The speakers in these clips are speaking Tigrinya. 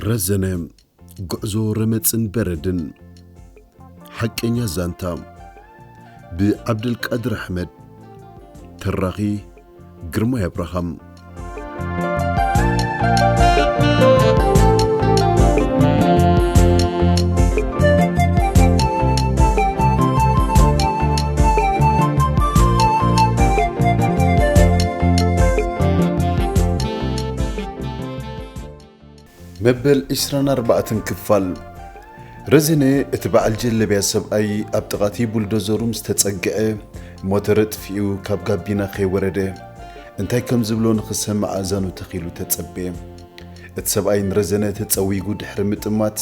ረዘነ፣ ጉዕዞ ረመጽን በረድን። ሓቀኛ ዛንታ፣ ብዓብደልቃድር ኣሕመድ። ተራኺ፣ ግርማይ ኣብርሃም። መበል ዕስራን ኣርባዕተን ክፋል። ረዘነ፣ እቲ በዓል ጀለብያ ሰብኣይ፣ ኣብ ጥቓቲ ቡልዶዘሩ ምስ ተጸግዐ፣ ሞተር ኣጥፊኡ ካብ ጋቢና ከይወረደ፣ እንታይ ከም ዝብሎ ንኽሰምዕ ኣእዛኑ ተኺሉ ተጸበየ። እቲ ሰብኣይ ንረዘነ ተጸዊጉ ድሕሪ ምጥማት፣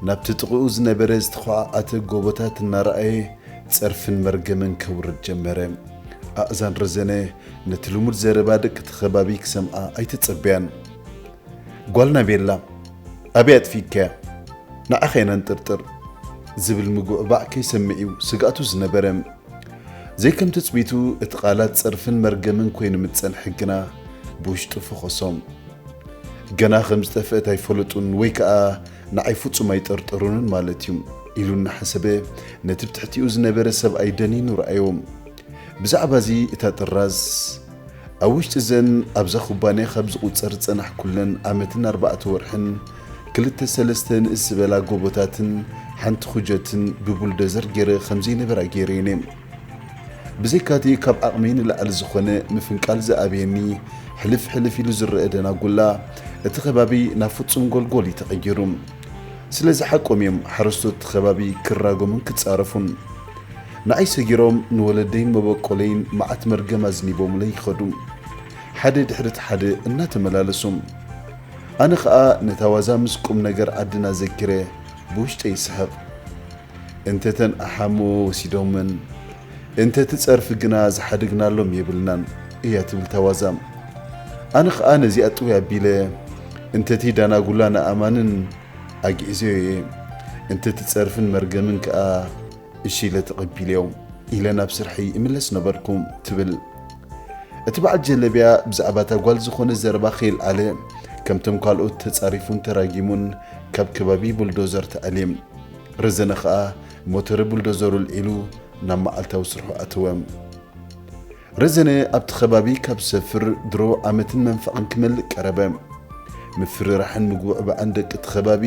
ናብቲ ጥቕኡ ዝነበረ ዝተዃዓተ ጎቦታት እናረኣየ፣ ጸርፍን መርገምን ከውርድ ጀመረ። ኣእዛን ረዘነ ነቲ ልሙድ ዘረባ ደቂ እቲ ከባቢ ክሰምዓ ኣይተጸበያን። "ጓልና ቤላ፣ ኣበይ ኣጥፊእካያ? ንዓኻ ኢና ንጥርጥር" ዝብል ምጉዕባዕ ከይሰምዕ እዩ ስግኣቱ ዝነበረ። ዘይከም ትጽቢቱ፣ እቲ ቃላት ጸርፍን መርገምን ኮይኑ ምስ ጸንሐ ግና፣ ብውሽጡ ፈኾሶም። "ገና ከም ዝጠፍአት ኣይፈለጡን ወይ ከኣ ንዓይ ፍጹም ኣይጠርጠሩንን ማለት እዩ" ኢሉ እናሓሰበ፣ ነቲ ብትሕቲኡ ዝነበረ ሰብኣይ ደኒኑ ረኣዮ። ብዛዕባ እዚ እታ ጥራዝ፣ ኣብ ውሽጢ እዘን ኣብዛ ኩባንያ ካብ ዝቑጸር ዝጸናሕኩለን ዓመትን ኣርባዕተ ወርሕን፣ ክልተ ሰለስተ ንእስ ዝበላ ጎቦታትን ሓንቲ ኩጀትን ብቡልደዘር ገይረ ከም ዘይነበራ ገይረ እየ። ብዘይካቲ ካብ ዓቕመይ ንላዕሊ ዝኾነ ምፍንቃል ዝኣበየኒ፣ ሕልፍ ሕልፍ ኢሉ ዝረአ ደናጉላ፣ እቲ ከባቢ ናብ ፍጹም ጎልጎል እዩ ተቐይሩ። ስለዚ ሓቆም እዮም ሓረስቶት እቲ ከባቢ ክራጎሙን ክጻረፉን። ንዓይ ሰጊሮም ንወለደይን መበቆለይን መዓት መርገም ኣዝኒቦምለይ ይኸዱ። ሓደ ድሕሪ እቲ ሓደ እናተመላለሱ። ኣነ ኸኣ ነታ ዋዛ ምስ ቁም ነገር ዓድና ዘኪረ ብውሽጠይ ይስሕቕ። "እንተ ተን ኣሓሞ ወሲዶመን፣ እንተ እቲ ጸርፊ ግና ዝሓደግናሎም የብልናን" እያ ትብል እታ ዋዛ። ኣነ ኸኣ ነዚኣ ጥውይ ኣቢለ፣ "እንተ እቲ ዳናጉላ ንኣማንን ኣግዒዘዮ እየ፣ እንተ እቲ ጸርፍን መርገምን ከኣ እሺ ኢለ ተቐቢለዮ" ኢለ ናብ ስርሐይ እምለስ ነበርኩ ትብል። እቲ በዓል ጀለብያ ብዛዕባ እታ ጓል ዝኾነ ዘረባ ከየልዓለ፣ ከምቶም ካልኦት ተጻሪፉን ተራጊሙን ካብ ከባቢ ቡልዶዘር ተኣልየ። ረዘነ ኸኣ ሞተር ቡልዶዘሩ ኣልዒሉ ናብ መዓልታዊ ስርሑ ኣተወ። ረዘነ ኣብቲ ከባቢ ካብ ዝሰፍር ድሮ ዓመትን መንፈቕን ክመልእ ቀረበ። ምፍርራሕን ምጉዕባዕን ደቂ እቲ ከባቢ፣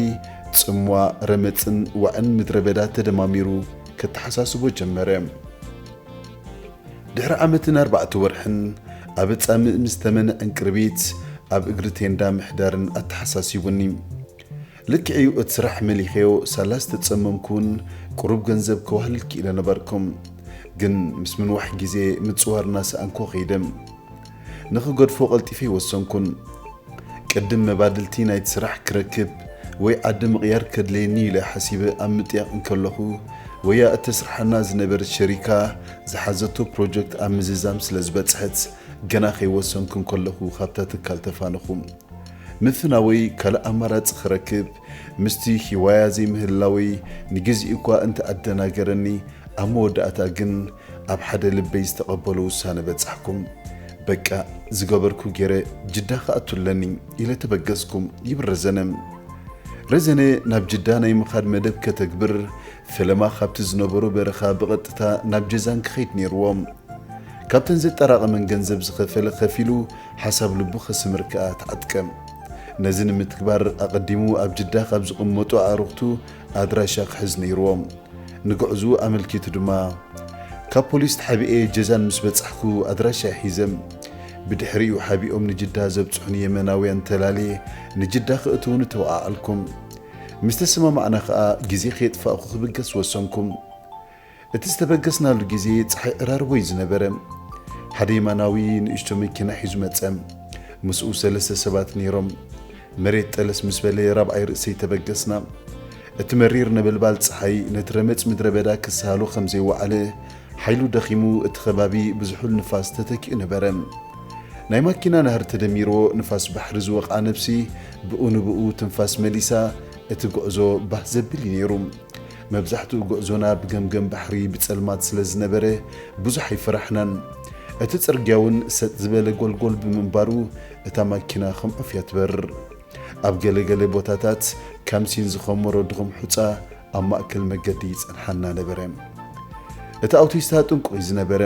ጽምዋ፣ ረመጽን ዋዕን ምድረ በዳ ተደማሚሩ ከተሓሳስቦ ጀመረ። ድሕሪ ዓመትን ኣርባዕተ ወርሕን ኣብ ጻምእ ምስ ተመነ ዕንቅርቢት ኣብ እግሪ ቴንዳ ምሕዳርን ኣተሓሳሲቡኒ። ልክዕ'ዩ፣ እቲ ስራሕ መሊኸዮ ሳላ ዝተጸመምኩን ቁሩብ ገንዘብ ከዋህልል ክኢለ ነበርኩ። ግን ምስ ምንዋሕ ግዜ ምጽዋር እናሰኣንኩ ከይደ። ንኽገድፎ ቀልጢፈ ኣይወሰንኩን። ቅድም መባድልቲ ናይቲ ስራሕ ክረክብ ወይ ዓዲ ምቕያር ከድልየኒ ኢለ ሓሲበ ኣብ ምጥያቕ እንከለኹ፣ ወያ እተስርሓና ዝነበረት ሸሪካ ዝሓዘቶ ፕሮጀክት ኣብ ምዝዛም ስለ ዝበጽሐት፣ ገና ከይወሰንኩ እንከለኹ ካብታ ትካል ተፋነኹ። ምፍናወይ ካልእ ኣማራጺ ክረክብ ምስቲ ሂዋያ ዘይምህላወይ ንግዚኡ እኳ እንተ ኣደናገረኒ፣ ኣብ መወዳእታ ግን ኣብ ሓደ ልበይ ዝተቐበሎ ውሳነ በጻሕኩ። በቃ፣ ዝገበርኩ ገይረ ጅዳ ክኣቱ ኣለኒ ኢለ ተበገስኩ ይብል ረዘነ። ረዘነ ናብ ጅዳ ናይ ምኻድ መደብ ከተግብር ፈለማ ካብቲ ዝነበሮ በረኻ ብቐጥታ ናብ ጀዛን ክኸይድ ነይርዎ። ካብተን ዘጠራቐመን ገንዘብ ዝኸፈለ ከፊሉ ሓሳብ ልቡ ከስምር ከኣ ተዓጥቀ። ነዚ ንምትግባር ኣቐዲሙ ኣብ ጅዳ ካብ ዝቕመጡ ኣዕሩኽቱ ኣድራሻ ክሕዝ ነይርዎ። ንጉዕዝኡ ኣመልኪቱ ድማ፣ ካብ ፖሊስ ተሓቢኤ ጀዛን ምስ በጻሕኩ ኣድራሻ ሒዘ፣ ብድሕሪኡ ሓቢኦም ንጅዳ ዘብጽሑኒ የመናውያን ተላልየ ንጅዳ ክእትውኒ ተወዓዓልኩም። ምስ ተሰማማዕና ከኣ ግዜ ከየጥፋእኩ ክብገስ ወሰንኩም። እቲ ዝተበገስናሉ ግዜ ጸሓይ ዕራርቦ እዩ ዝነበረ። ሓደ የማናዊ ንእሽቶ መኪና ሒዙ መጸ። ምስኡ ሰለስተ ሰባት ነይሮም። መሬት ጠለስ ምስ በለ ራብዓይ ርእሰይ ተበገስና። እቲ መሪር ነበልባል ጸሓይ ነቲ ረመጽ ምድረ በዳ ክሰሃሎ ከም ዘይወዓለ፣ ሓይሉ ደኺሙ እቲ ከባቢ ብዝሑል ንፋስ ተተኪኡ ነበረ። ናይ ማኪና ናህሪ ተደሚርዎ ንፋስ ባሕሪ ዝወቕዓ ነብሲ ብኡ ንብኡ ትንፋስ መሊሳ እቲ ጉዕዞ ባህ ዘብል እዩ ነይሩ። መብዛሕትኡ ጉዕዞና ብገምገም ባሕሪ ብጸልማት ስለ ዝነበረ ብዙሕ ኣይፈራሕናን። እቲ ጽርግያ እውን ሰጥ ዝበለ ጎልጎል ብምንባሩ እታ ማኪና ከም ዑፍ እያ ትበርር። ኣብ ገለ ገለ ቦታታት ካምሲን ዝኸመሮ ድኹም ሑጻ ኣብ ማእከል መገዲ ይጸንሓና ነበረ። እቲ ኣውቲስታ ጥንቁቕ እዩ ዝነበረ።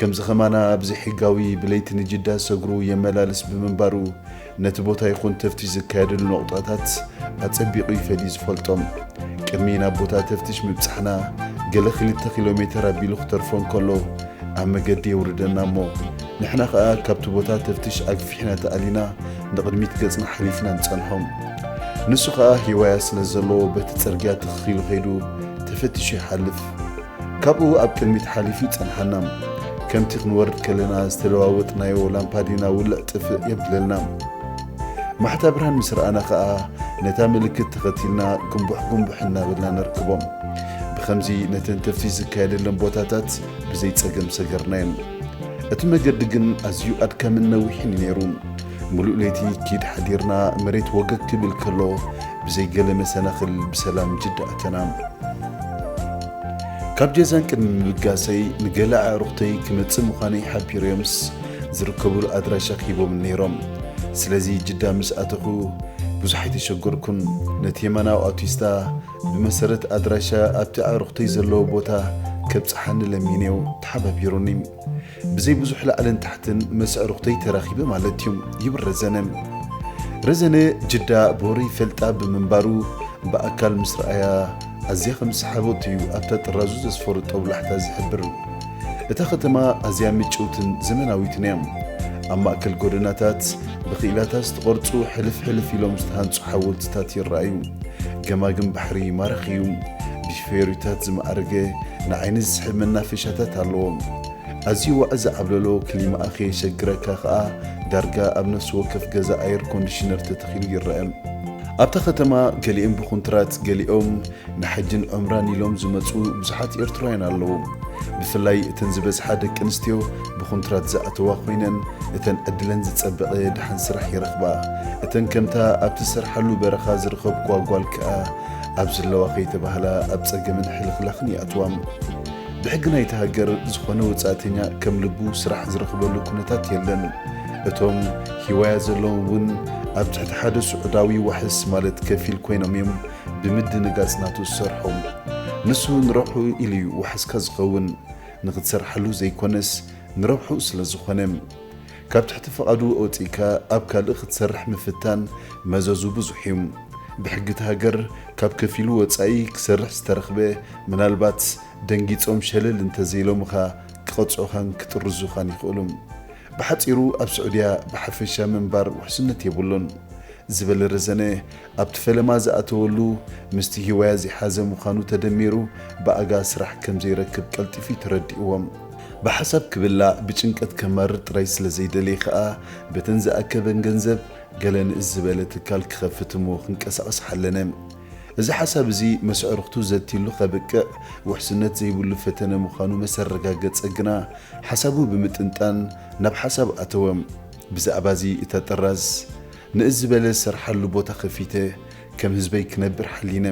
ከምዚ ከማና ብዘይሕጋዊ ብለይቲ ንጅዳ ሰግሩ የመላልስ ብምንባሩ፣ ነቲ ቦታ ይኹን ተፍትሽ ዝካየደሉ ነቑጣታት ኣጸቢቑ እዩ ፈልዩ ዝፈልጦም። ቅድሚ ናብ ቦታ ተፍትሽ ምብጻሕና፣ ገለ ክልተ ኪሎ ሜተር ኣቢሉ ክተርፎ እንከሎ፣ ኣብ መገዲ የውርደና እሞ፣ ንሕና ኸኣ ካብቲ ቦታ ተፍትሽ ኣግፊሕና ተኣሊና ንቕድሚት ገጽና ሓሊፍና ንጸንሖም። ንሱ ኸኣ ሂዋያ ስለ ዘለዎ በቲ ጽርግያ ትኽ ኢሉ ኸይዱ ተፈቲሹ ይሓልፍ። ካብኡ ኣብ ቅድሚት ሓሊፉ ይጸንሓና። ከምቲ ክንወርድ ከለና ዝተለዋወጥናዮ ላምፓዲና ውልዕ ጥፍእ የብለልና። ማሕታ ብርሃን ምስ ረኣና ኸኣ ነታ ምልክት ተኸቲልና ጉንቡሕ ጉንቡሕ እናበልና ነርክቦም። ብኸምዚ ነተን ተፍትሽ ዝካየደለን ቦታታት ብዘይ ጸገም ሰገርናየን። እቲ መገዲ ግን ኣዝዩ ኣድካምን ነዊሕን እዩ ነይሩ። ምሉእ ለይቲ ኪድ ሓዲርና መሬት ወገግ ክብል ከሎ ብዘይ ገለ መሰናኽል ብሰላም ጅዳ ኣተና። ካብ ጀዛን ቅድሚ ምብጋሰይ ንገለ ኣዕሩኽተይ ክመጽእ ምዃነይ ሓቢሮምስ ዝርከቡሉ ኣድራሻ ክሂቦም ነይሮም። ስለዚ ጅዳ ምስ ኣተኹ ብዙሕ ኣይተሸገርኩን። ነቲ የማናዊ ኣውቲስታ ብመሰረት ኣድራሻ ኣብቲ ኣዕሩኽተይ ዘለዎ ቦታ ከብጽሓኒ ለሚነዮ ተሓባቢሩኒ። ብዘይ ብዙሕ ላዕልን ታሕትን ምስ ኣዕሩኽተይ ተራኺበ ማለት እዩ፣ ይብል ረዘነ። ረዘነ ጅዳ ብወረ ይፈልጣ ብምንባሩ ብኣካል ምስ ረኣያ ኣዝያ ከም ዝሰሓበቶ እዩ ኣብታ ጥራዙ ዘስፈሩ ጦብላሕታ ዝሕብር። እታ ከተማ ኣዝያ ምጭውትን ዘመናዊትን እያ። ኣብ ማእከል ጎደናታት ብኽኢላታት ዝተቐርጹ ሕልፍ ሕልፍ ኢሎም ዝተሃንጹ ሓወልትታት ይረኣዩ። ገማግም ባሕሪ ማራኺ እዩ። ብፌሪታት ዝማዕረገ ንዓይኒ ዝስሕብ መናፈሻታት ኣለዎ። ኣዝዩ ዋዒ ዝዓብለሎ ክሊማኣ ከየሸግረካ ከኣ ዳርጋ ኣብ ነፍሲ ወከፍ ገዛ ኣየር ኮንዲሽነር ተተኺሉ ይረአ። ኣብታ ከተማ ገሊኦም ብኹንትራት ገሊኦም ንሓጅን ዑምራን ኢሎም ዝመጹ ብዙሓት ኤርትራውያን ኣለዉ። ብፍላይ እተን ዝበዝሓ ደቂ ኣንስትዮ ብኹንትራት ዝኣተዋ ኮይነን እተን ዕድለን ዝጸበቐ ደሓን ስራሕ ይረኽባ። እተን ከምታ ኣብቲ ዝሰርሓሉ በረኻ ዝረኸብክዋ ጓል ከኣ ኣብ ዝለዋ ከይተባህላ ኣብ ጸገምን ሕልኽላኽን ይኣትዋ። ብሕጊ ናይቲ ሃገር ዝኾነ ወጻእተኛ ከም ልቡ ስራሕ ዝረኽበሉ ኩነታት የለን። እቶም ሂዋያ ዘለዎም እውን ኣብ ትሕቲ ሓደ ስዑዳዊ ዋሕስ ማለት ከፊል ኮይኖም እዮም ብምድንጋጽ ናቱ ዝሰርሑ። ንሱ ንረብሑ ኢሉ እዩ ዋሕስካ ዝኸውን፣ ንኽትሰርሓሉ ዘይኮነስ ንረብሑ ስለ ዝኾነ። ካብ ትሕቲ ፍቓዱ ወጺእካ ኣብ ካልእ ክትሰርሕ ምፍታን መዘዙ ብዙሕ እዩ። ብሕጊ እቲ ሃገር ካብ ከፊሉ ወጻኢ ክሰርሕ ዝተረኽበ ምናልባት ደንጊጾም ሸለል እንተዘይሎምኻ ክቐጽዑኻን ክጥርዙኻን ይኽእሉ። ብሓጺሩ ኣብ ስዑድያ ብሓፈሻ ምንባር ውሕስነት የብሉን። ዝበለ ረዘነ ኣብቲ ፈለማ ዝኣተወሉ ምስቲ ሂዋያ ዘይሓዘ ምዃኑ ተደሚሩ ብኣጋ ስራሕ ከም ዘይረክብ ቀልጢፉ እዩ ተረዲእዎ። ብሓሳብ ክብላዕ ብጭንቀት ከማርር ጥራይ ስለ ዘይደለየ ከኣ በተን ዝኣከበን ገንዘብ ገለ ንእስ ዝበለ ትካል ክኸፍት እሞ ክንቀሳቐስ ሓለነ። እዚ ሓሳብ እዚ ምስ ኣዕሩኽቱ ዘትይሉ ከብቅዕ ውሕስነት ዘይብሉ ፈተነ ምዃኑ መሰረጋገጸ ግና ሓሳቡ ብምጥንጣን ናብ ሓሳብ ኣተወ። ብዛዕባ እዚ እታ ጥራዝ ንእስ ዝበለ ዝሰርሓሉ ቦታ ከፊተ ከም ህዝበይ ክነብር ሓሊነ።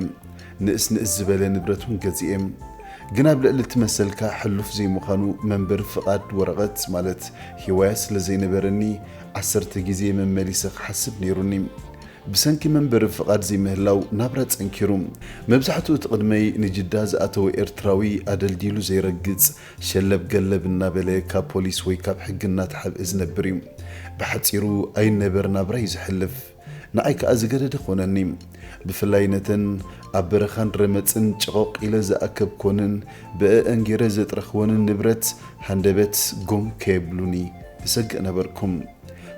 ንእስ ንእስ ዝበለ ንብረት እውን ገዚኤ። ግን ኣብ ልዕሊ እቲ መሰልካ ሕሉፍ ዘይምዃኑ መንበሪ ፍቓድ ወረቐት ማለት ሂዋያ ስለ ዘይነበረኒ ዓሰርተ ግዜ መመሊሰ ክሓስብ ነይሩኒ። ብሰንኪ መንበሪ ፍቓድ ዘይምህላው ናብራ ጸንኪሩ። መብዛሕትኡ እቲ ቅድመይ ንጅዳ ዝኣተወ ኤርትራዊ ኣደልዲሉ ዘይረግጽ ሸለብ ገለብ እናበለ ካብ ፖሊስ ወይ ካብ ሕጊ እናተሓብአ ዝነብር እዩ። ብሓጺሩ ኣይነበር ናብራ እዩ ዘሕልፍ። ንዓይ ከኣ ዝገደደ ኾነኒ። ብፍላይ ነተን ኣብ በረኻን ረመጽን ጭቖቕ ኢለ ዝኣከብኮንን ብእአን ገይረ ዘጥረኽወንን ንብረት ሃንደበት ጎም ከየብሉኒ እሰግእ ነበርኩም።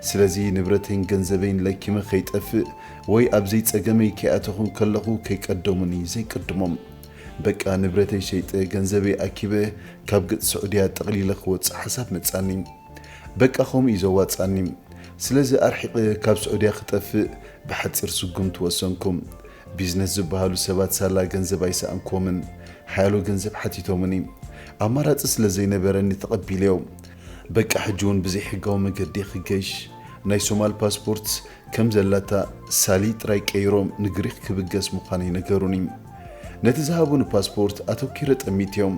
ስለዚ ንብረተይን ገንዘበይን ለኪመ ከይጠፍእ ወይ ኣብ ዘይጸገመይ ከይኣተኹ ከለኹ ከይቀደሙኒ ዘይቅድሞም። በቃ ንብረተይ ሸይጠ ገንዘበይ ኣኪበ ካብ ገጽ ስዑድያ ጠቕሊለ ክወጽእ ሓሳብ መጻኒ። በቃ ከምኡ እዩ ዘዋጻኒ። ስለዚ ኣርሒቐ ካብ ስዑድያ ክጠፍእ ብሓጺር ስጉምቲ ወሰንኩ። ቢዝነስ ዝበሃሉ ሰባት ሳላ ገንዘብ ኣይሰኣንኩዎምን። ሓያሎ ገንዘብ ሓቲቶምኒ። ኣማራጺ ስለ ዘይነበረኒ ተቐቢለዮ። በቃ ሕጂ እውን ብዘይሕጋዊ መገዲ ክገይሽ፣ ናይ ሶማል ፓስፖርት ከም ዘላታ ሳሊ ጥራይ ቀይሮም ንግሪኽ ክብገስ ምዃነይ ነገሩኒ። ነቲ ዝሃቡኒ ፓስፖርት ኣተኪረ ጠሚተዮም።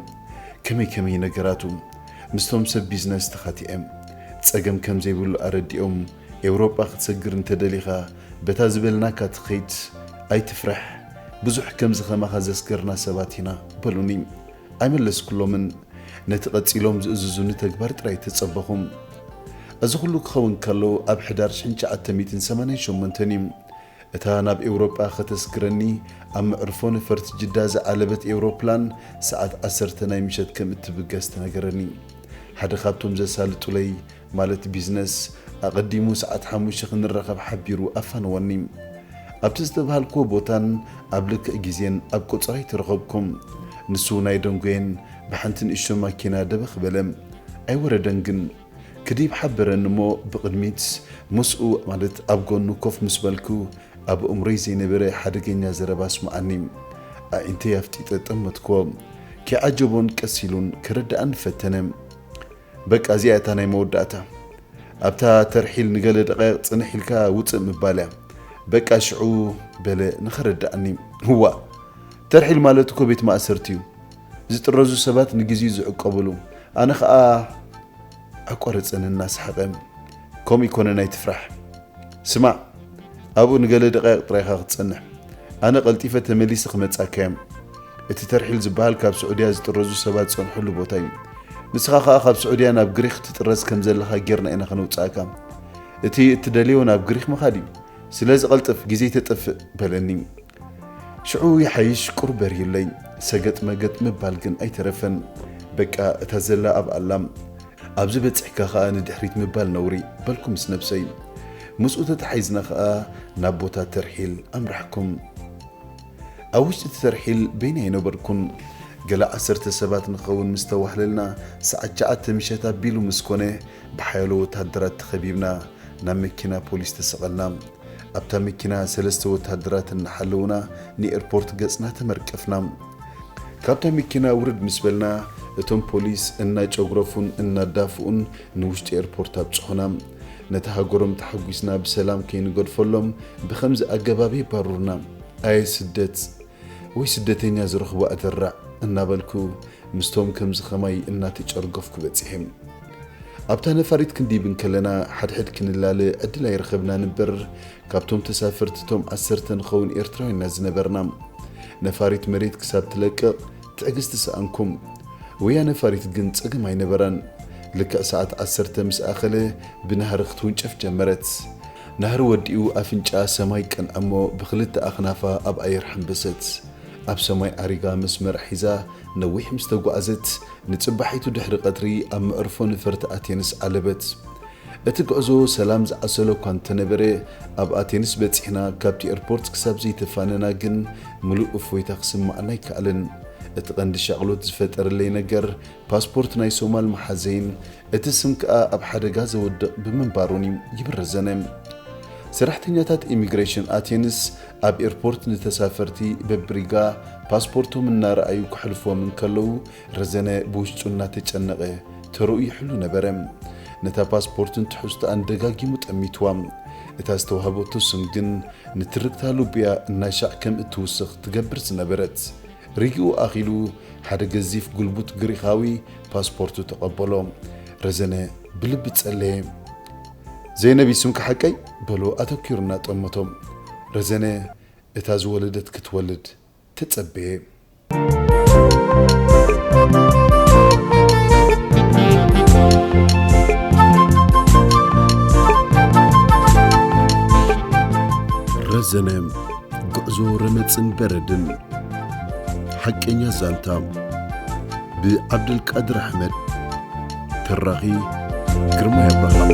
ከመይ ከመይ ነገራቱ ምስቶም ሰብ ቢዝነስ ተኻቲዐ። ጸገም ከም ዘይብሉ ኣረዲኦም፣ ኤውሮጳ ክትሰግር እንተደሊኻ በታ ዝበልናካ ትኸይድ፣ ኣይትፍራሕ፣ ብዙሕ ከምዚ ኸማኻ ዘስገርና ሰባት ኢና በሉኒ። ኣይመለስኩሎምን። ነቲ ቀጺሎም ዝእዝዙኒ ተግባር ጥራይ ተጸበኹ። እዚ ኹሉ ክኸውን ከሎ ኣብ ሕዳር ሽሕን ትሽዓተ ሚእትን ሰማንያን ሸሞንተን እዩ። እታ ናብ ኤውሮጳ ከተስግረኒ ኣብ መዕርፎ ነፈርቲ ጅዳ ዝዓለበት ኤውሮፕላን ሰዓት ዓሰርተ ናይ ምሸት ከም እትብገስ ተነገረኒ። ሓደ ካብቶም ዘሳልጡለይ ማለት ቢዝነስ ኣቐዲሙ ሰዓት ሓሙሽተ ክንራኸብ ሓቢሩ ኣፋነወኒ። ኣብቲ ዝተባሃልክዎ ቦታን ኣብ ልክዕ ግዜን ኣብ ቆጸራይ ተረኸብኩም። ንሱ ናይ ደንጎየን ብሓንቲ ንእሽቶ ማኪና ደበኽ በለ። ኣይወረደን ግን። ክዲብ ሓበረኒ እሞ ብቕድሚት ምስኡ ማለት ኣብ ጎኑ ኮፍ ምስ በልኩ ኣብ እምሮይ ዘይነበረ ሓደገኛ ዘረባ ኣስምዓኒ። ኣዒንተይ ኣፍጢጠ ጠመትክዎ። ከይዓጀቦን ቀስ ኢሉን ክርድኣኒ ፈተነ። በቃ እዚኣ እታ ናይ መወዳእታ። ኣብታ ተርሒል ንገለ ደቓይቕ ጽንሕ ኢልካ ውጽእ ምባል እያ። በቃ ሽዑ በለ ንኸረድኣኒ። እዋ፣ ተርሒል ማለት እኮ ቤት ማእሰርቲ እዩ። ዝጥረዙ ሰባት ንግዜኡ ዝዕቀብሉ። ኣነ ኸኣ ኣቋረጸኒ እናሰሓቐ። ከምኡ ኣይኮነን ኣይትፍራሕ። ስማዕ፣ ኣብኡ ንገለ ደቓይቕ ጥራይ ኢኻ ክትጸንሕ። ኣነ ቀልጢፈ ተመሊሰ ክመጻካ እየ። እቲ ተርሒል ዝበሃል ካብ ስዑድያ ዝጥረዙ ሰባት ዝጸንሕሉ ቦታ እዩ። ንስኻ ኸኣ ካብ ስዑድያ ናብ ግሪኽ ትጥረዝ ከም ዘለኻ ጌርና ኢና ከነውጽኣካ። እቲ እትደልዮ ናብ ግሪኽ ምኻድ እዩ። ስለዚ ቀልጥፍ፣ ግዜ ተጥፍእ በለኒ። ሽዑ ይሓይሽ ቁሩብ በርሂለይ፣ ሰገጥ መገጥ ምባል ግን ኣይተረፈን። በቃ እታ ዘላ ኣብኣ ኣላ። ኣብዚ በጺሕካ ኸኣ ንድሕሪት ምባል ነውሪ በልኩ ምስ ነብሰይ። ምስኡ ተተሓሒዝና ኸኣ ናብ ቦታ ተርሒል ኣምራሕኩም። ኣብ ውሽጢ እቲ ተርሒል በይነይ ኣይነበርኩን። ገለ ዓሰርተ ሰባት ንኸውን ምስ ተዋህለልና ሰዓት ትሽዓተ ምሸት ኣቢሉ ምስ ኮነ ብሓያሎ ወተሃደራት ተኸቢብና ናብ መኪና ፖሊስ ተሰቐልና። ኣብታ መኪና ሰለስተ ወተሃደራት እናሓለዉና ንኤርፖርት ገጽና ተመርቀፍና። ካብታ መኪና ውርድ ምስ በልና እቶም ፖሊስ እናጨጉረፉን እናዳፍኡን ንውሽጢ ኤርፖርት ኣብጽሑና። ነታ ሃገሮም ተሓጒስና ብሰላም ከይንገድፈሎም ብኸምዚ ኣገባብ የባርሩና። ኣየ ስደት! ወይ ስደተኛ ዝረኽቦ ኣደራዕ እናበልኩ ምስቶም ከምዚ ኸማይ እናተጨርገፍኩ በጺሐ። ኣብታ ነፋሪት ክንድይብ እንከለና ሓድሕድ ክንላለ ዕድል ኣይረኸብናን እምበር፣ ካብቶም ተሳፈርቲ እቶም ዓሰርተ ንኸውን ኤርትራውያንና ዝነበርና። ነፋሪት መሬት ክሳብ ትለቅቕ ትዕግስቲ ሰኣንኩም። ወያ ነፋሪት ግን ጸገም ኣይነበራን። ልክዕ ሰዓት ዓሰርተ ምስ ኣኸለ ብናህሪ ክትውንጨፍ ጀመረት። ናህሪ ወዲኡ ኣፍንጫኣ ሰማይ ቀንዐ እሞ ብኽልተ ኣኽናፋ ኣብ ኣየር ሓንበሰት። ኣብ ሰማይ ዓሪጋ መስመር ሒዛ ነዊሕ ምስ ተጓዕዘት፣ ንጽባሒቱ ድሕሪ ቀትሪ ኣብ መዕርፎ ነፈርቲ ኣቴንስ ዓለበት። እቲ ጉዕዞ ሰላም ዝዓሰሎ እኳ እንተነበረ፣ ኣብ ኣቴንስ በጺሕና ካብቲ ኤርፖርት ክሳብ ዘይተፋነና ግን ምሉእ እፎይታ ክስምዓና ኣይከኣለን። እቲ ቀንዲ ሻቕሎት ዝፈጠረለይ ነገር ፓስፖርት ናይ ሶማል መሓዘይን እቲ ስም ከኣ ኣብ ሓደጋ ዘወድቕ ብምንባሩን እዩ ይብል ረዘነ። ሰራሕተኛታት ኢሚግሬሽን ኣቴንስ ኣብ ኤርፖርት ንተሳፈርቲ በብሪጋ ፓስፖርቶም እናረኣዩ ክሕልፍዎም እንከለዉ ረዘነ ብውሽጡ እናተጨነቐ ተረኡ ይሕሉ ነበረ። ነታ ፓስፖርትን ትሕዝቶኣን ደጋጊሙ ጠሚትዋ። እታ ዝተዋህበቶ ስም ግን ንትርክታ ልቡያ እናሻዕ ከም እትውስኽ ትገብር ዝነበረት። ርጊኡ ኣኺሉ ሓደ ገዚፍ ጉልቡት ግሪኻዊ ፓስፖርቱ ተቐበሎ። ረዘነ ብልቢ ጸለየ። ዘይነብ ስምካ ሓቀይ? በሎ ኣተኲሩ እናጠመቶ። ረዘነ እታ ዝወለደት ክትወልድ ተጸበየ። ረዘነ፣ ጉዕዞ ረመጽን በረድን። ሓቀኛ ዛንታ ብዓብደልቃድር ኣሕመድ። ተራኺ ግርማይ ኣብርሃም።